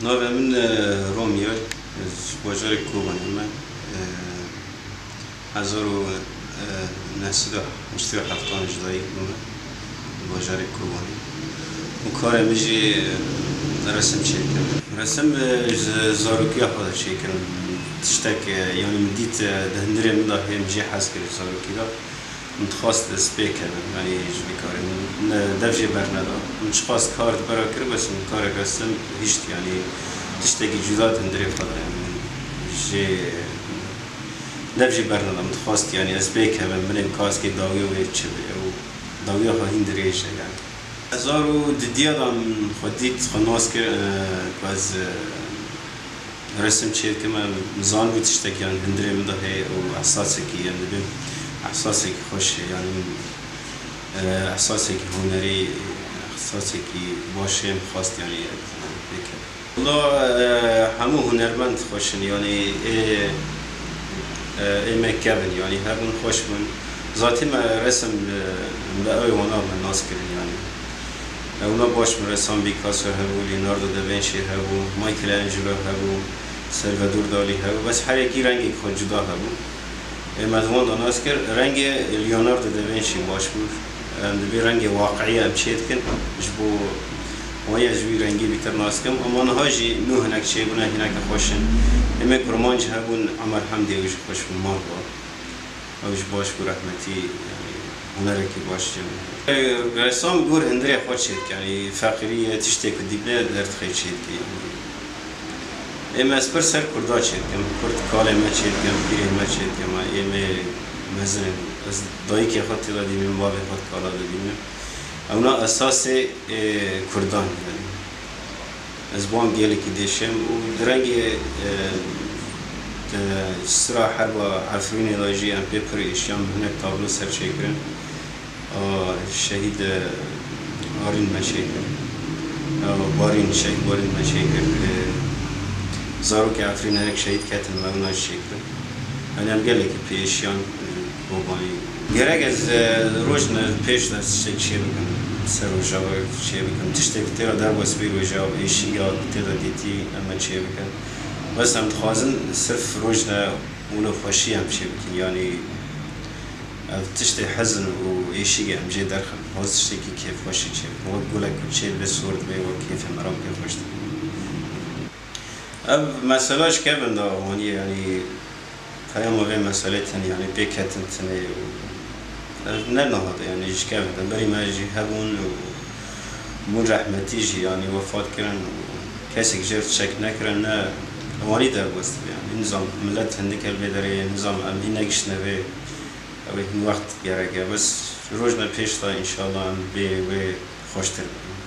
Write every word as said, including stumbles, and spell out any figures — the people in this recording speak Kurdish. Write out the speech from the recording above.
Navê min e, Romî ye. Ez ji bajarê Kobanê me. E, hezar û neh sed û heştê û heft ji dayik bûme. Li bajarê Kobanê. Û karê min jî e, resim çêkirin. Resim e, ji zarokiya xwe de çêkirin. Tiştek e, yanî min dît e, di hundirê min de hê min jê hez kir ji zarokî de. Min dixwest ez pê kevim, yanî ji vî karê min ne dev jê berneda. Min çiqas kar di bera kir, bes min karê resim hişt, yanî tiştekî cuda di hundirê xwe de, yanî min jê dev jê berneda. Min dixwest, yanî ez pê kevim, binêm kaskê dawiya wê çi be û dawiya xwe hîn dirêj e, yanî. Hezar û dudiya de min xwe dît, xwe nas kir, e, ku ez, e, resim çêdikim, em zanibû tiştek, yanî, hundirê min de heye û ehsasekî, em dibêm ehsasekî xweş, yanî, e, ehsasekî hunerî, ehsasekî baş em xwest, yanî, pêke. Wela, e, hemû hunermend xweş in, yanî, ê, e, ê me kevin, yanî, hebûn xweş bûn. Zatî me resim, e, bi ew wana me nas kirin, yanî. Ewna baş min resam Picasso hebû, Leonardo da Vinci hebû, Michelangelo hebû, Salvador Dali hebû, bes her yekî rengek xwe cuda hebû. Ê me di wan de nas kir, rengê Leonardo da Vinci baş bû. Em dibê rengê waqiî em çê dikin, ji bo waya ji wî rengê bîtir nas kim. Ama niha jî nû hinek çêbûne, hineke xweş in. Ê me kurmanc hebûn, Emer Hemdî ew jî xweş bû, mal bû. Ew jî baş bû, rehmetî, yanî hunerekî baş jê bû. Resam gor hundirê xwe çêdike, yanî feqîrî ye, tiştê ku dîbine derdixê çêdike, yanî. Ê me ez pir ser Kurda çêdikim, Kurd kalê me çêdikim, pîrê me çêdikim, ê me mezin in. Ez dayikê xwe tê de dînim, bavê xwe di kala de dînim. Ewna esasê ê Kurdan, yanî. Ez bi wan gelekî dêşem û di rengê, e, e, sira herba Efrînê de jî em pê pir êşiyan, hinek tablo ser çêkirin. A, şehîd, e, Arîn me çêkir. A, Barîn, şehîd Barîn me çêkir. E, zarokê Efrînê hinek şehîd ketin, me wina jî çêkirin. Yanî em gelekî pê êşiyan, e, Kobanî. Gerek ez, e, rojne pêş de tiştek çê bikim, ser Rojava çê bikim. Tiştek tê de derbas bê Rojava, êşî ya tê de dîtî em ê çê bikin. Bes em dixwazin sirf rojne û xweşî em çê bikin. Yanî ev tiştê hezin û êşîgê em jê derxin. Hoz tiştekî kêfxweşî çê bikin. Wek gulek ku çê dibe sor dibe, wek kêfê me re pê xweş dibe. Ev mesela ji kevin de wanî, yanî peyama vê meselê tenê, yanî pê ketin tenê û ev ne niha de, yanî ji kevin de berî me jî hebûn û bûn rehmetî jî, yanî wefat kirin û kesek jê tiştek nekirin, ne wanî derbas dibe, yanî nizam millet hindik el vê derê, nizam em hîn negiştine vê, ew ê hîn wext gerek e, bes rojne pêş de înşallah em bê wê xweştir bibin.